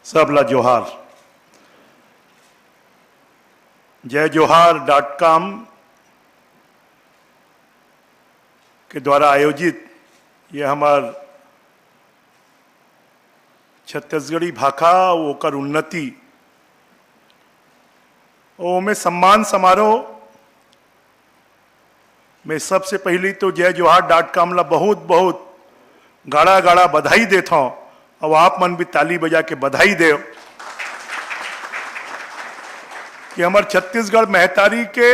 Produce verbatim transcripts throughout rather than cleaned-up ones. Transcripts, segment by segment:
सबला जोहार। जय जोहार डॉट कॉम के द्वारा आयोजित ये हमर छत्तीसगढ़ी भाखा, ओकर उन्नति, ओमे सम्मान समारोह में सबसे पहली तो जय जोहार डॉट कॉम ला बहुत, बहुत गाड़ा, गाड़ा बधाई देथौं। अब आप मन भी ताली बजा के बधाई देव कि हमर छत्तीसगढ़ महतारी के,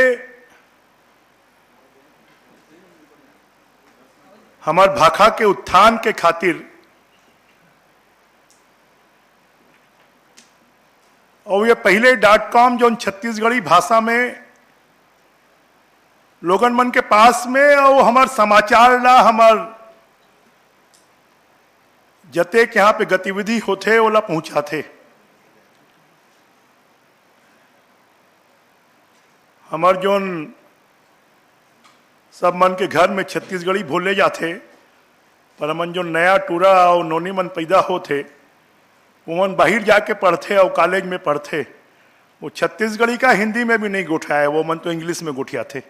हमर भाखा के उत्थान के खातिर। और ये पहले डॉट कॉम, जोन छत्तीसगढ़ी भाषा में लोगन मन के पास में, और हमर समाचार ला, हमर जतेक यहाँ पे गतिविधि होथे, ओला पहुँचाथे। हमर जोन सब मन के घर में छत्तीसगढ़ी बोले जाथे, पर हमन जोन नया टूरा और नोनी मन पैदा होथे, ओमन बाहिर जाके पढ़थे और कॉलेज में पढ़थे, वो छत्तीसगढ़ी का हिंदी में भी नहीं गोठियाए, वो मन तो इंग्लिश में गोठियाथे।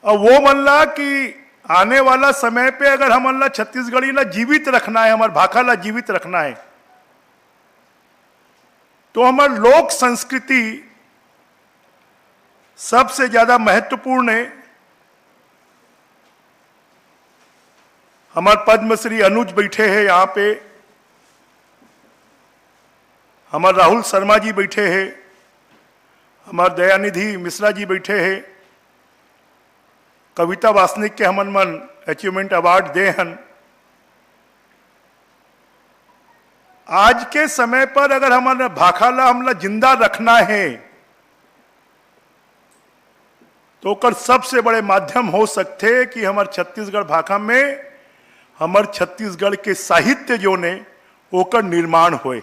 और वो मन ला कि आने वाला समय पे अगर हमन ला छत्तीसगढ़ी ला जीवित रखना है, हमर भाखा ला जीवित रखना है, तो हमर लोक संस्कृति सबसे ज्यादा महत्वपूर्ण है। हमर पद्मश्री अनुज बैठे हैं यहाँ पे, हमर राहुल शर्मा जी बैठे हैं, हमर दयानिधि मिश्रा जी बैठे हैं, कविता वासनिक के हमन मन अचीवमेंट अवार्ड दे हन। आज के समय पर अगर हमन भाखा ला, हमला जिंदा रखना है, तो ओकर सबसे बड़े माध्यम हो सकथे कि हमर छत्तीसगढ़ भाखा में हमर छत्तीसगढ़ के साहित्य जोन ए, ओकर निर्माण होए।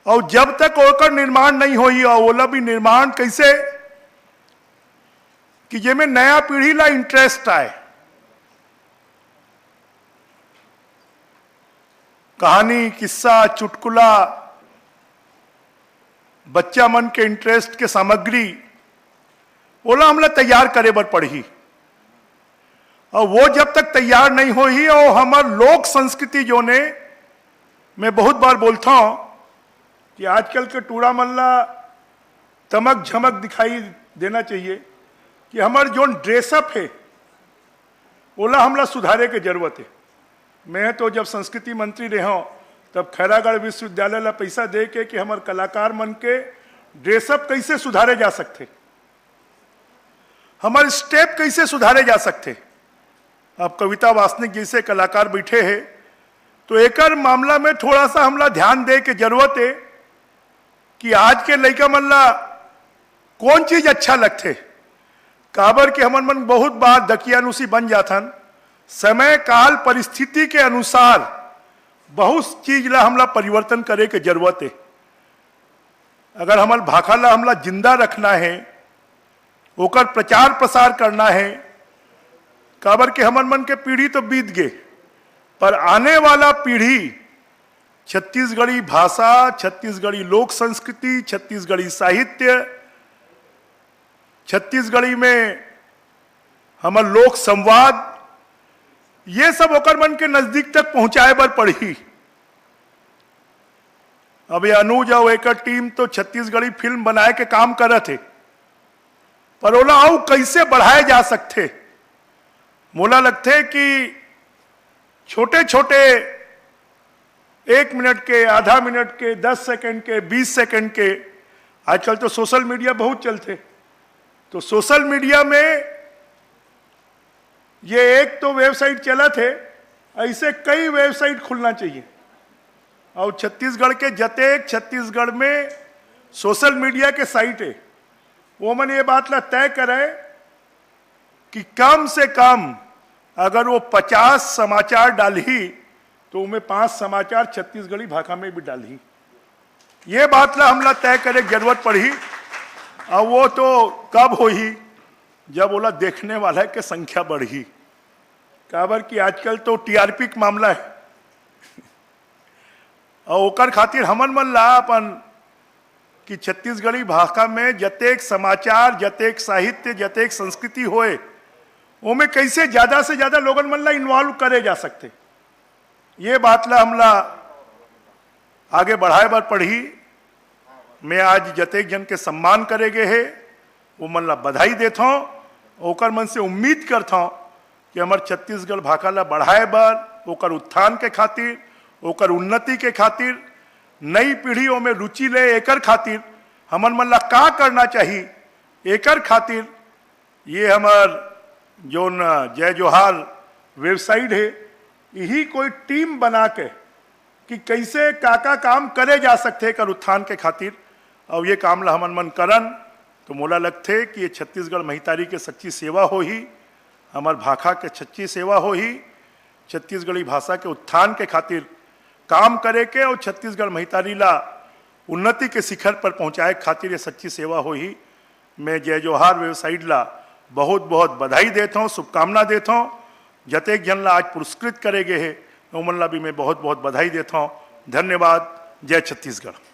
और जब तक ओकर निर्माण नहीं होई, और ओला भी निर्माण कैसे कि जेमे नया पीढ़ी ला इंटरेस्ट आए, कहानी, किस्सा, चुटकुला, बच्चा मन के इंटरेस्ट के सामग्री, ओला हमला तैयार करे बर पड़ही। और वो जब तक तैयार नहीं होही, और हमर लोक संस्कृति जोन ए, मैं बहुत बार बोलता हूँ कि आजकल के टूरा मन ला तमक झमक दिखाई देना चाहिए कि हमर जोन ड्रेसअप है, ओला हमला सुधारे के जरूरत है। मैं तो जब संस्कृति मंत्री रहे हूँ, तब खैरागढ़ विश्वविद्यालय ला पैसा दे के कि हमर कलाकार मन के ड्रेसअप कैसे सुधारे जा सकथे, हमर स्टेप कैसे सुधारे जा सकथे। अब कविता वासनिक जैसे कलाकार बैठे हैं, तो एकर मामला में थोड़ा सा हमला ध्यान दे के जरूरत है कि आज के लइका मन ला कौन चीज अच्छा लगथे। काबर कि हमन मन बहुत बार दकियानूसी बन जाथन। समय काल परिस्थिति के अनुसार बहुत चीज ला हमला परिवर्तन करे के जरूरत है। अगर हमर भाखा ला हमला जिंदा रखना है, ओकर प्रचार प्रसार करना है, काबर के हमर मन के पीढ़ी तो बीत गे, पर आने वाला पीढ़ी छत्तीसगढ़ी भाषा, छत्तीसगढ़ी लोक संस्कृति, छत्तीसगढ़ी साहित्य, छत्तीसगढ़ी में हमर लोक संवाद, ये सब ओकर मन के नजदीक तक पहुंचाए बर पड़ही। अब ये अनुज अउ एकर टीम तो छत्तीसगढ़ी फिल्म बनाए के काम करत हे, पर ओला अउ कैसे बढ़ाए जा सकथे? मोला लगथे कि छोटे-छोटे एक मिनट के, आधा मिनट के, दस सेकंड के, बीस सेकंड के, आजकल तो सोशल मीडिया बहुत चलथे, तो सोशल मीडिया में ये एक तो वेबसाइट चलत हे, ऐसे कई वेबसाइट खुलना चाहिए। और छत्तीसगढ़ के जतेक छत्तीसगढ़ में सोशल मीडिया के साइट हे, वो मन ये बात ला तय करे कि कम से कम अगर वो पचास समाचार डालही, तो उमें पांच समाचार छत्तीसगढ़ी भाखा में भी डालही। ये बात ला हमला तय करे के जरूरत पड़ही। और वो तो कब होही, जब ओला देखने वाला के संख्या बढ़ही। काबर कि आजकल तो टीआरपी के मामला है। अउ ओकर खातिर हमन मन ला अपन कि छत्तीसगढ़ी भाखा में जतेक समाचार, जतेक साहित्य, जतेक संस्कृति होए, ओमे कैसे ज्यादा से ज्यादा लोगन मन ला इन्वॉल्व करे जा सकथे। ये बात ला हमला आगे बढ़ाए बर पड़ही। मैं आज जतेक झन के सम्मान करे गे हे, वो मन ला बधाई देथौं। ओकर मन से उम्मीद करथौं कि हमर छत्तीसगढ़ भाखा ला बढ़ाए बर, ओकर उत्थान के खातिर, ओकर उन्नति के खातिर, नई पीढ़ी ओमे रुचि ले, एकर खातिर हमन मन ला का करना चाही, एकर खातिर ये हमर जोन जय जोहार वेबसाइट हे, यही कोई टीम बना के कि कैसे का का काम करे जा सकथे एकर उत्थान के खातिर, अउ ये काम ला हमन मन करन, तो मोला लगथे कि ये छत्तीसगढ़ महितारी के सच्ची सेवा होही, हमर भाखा के सच्ची सेवा होही। छत्तीसगढ़ी भाषा के उत्थान के खातिर काम करे के अउ छत्तीसगढ़ महितारी ला उन्नति के शिखर पर पहुंचाए खातिर ये सच्ची सेवा होही। मैं जय जोहार वेबसाइट ला बहुत बहुत बधाई देथौं, शुभकामना देथौं। जतेक झन ला आज पुरस्कृत करे गे हे, ओमन ला भी मैं बहुत बहुत बधाई देथौं। धन्यवाद। जय छत्तीसगढ़।